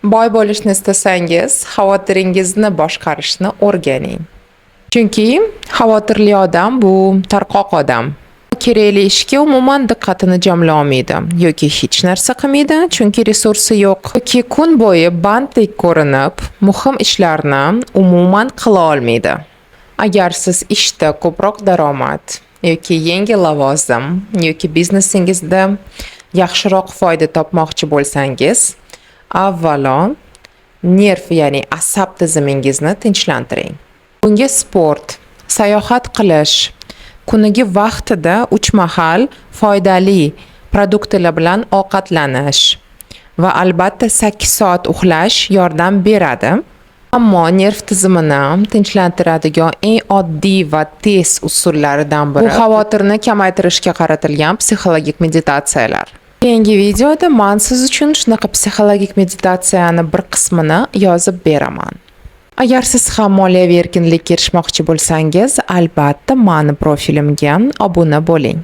Boy bo'lishni istasangiz, xavotiringizni boshqarishni o'rganing. Chunki xavotirli odam bu tarqoq odam. Kerakli ishga umuman diqqatini jamlolmaydi yoki hech narsa qilmaydi, chunki resursi yo'q. Yoki kun bo'yi banddek ko'rinib, muhim ishlarni umuman qila olmaydi. Agar siz ishda ko'proq daromad yoki yangi lavozim yoki biznesingizda yaxshiroq foyda topmoqchi bo'lsangiz, avvalo nerv, ya'ni asab tizimingizni tinchlantiring. Bunga sport, sayohat qilish, kuniga vaqtida 3 mahal foydali produktlar bilan ovqatlanish va albatta 8 soat uxlash yordam beradi. Ammo nerv tizimini tinchlantiradigan eng oddiy va tez usullaridan biri bu xavotirni kamaytirishga qaratilgan psixologik meditatsiyalar. Keyingi videoda man siz uchun shunaqa psixologik meditatsiyani bir qismini yozib beraman. Agar siz ham moliyaviy erkinlikka erishmoqchi bo'lsangiz, albatta mani profilimga obuna bo'ling.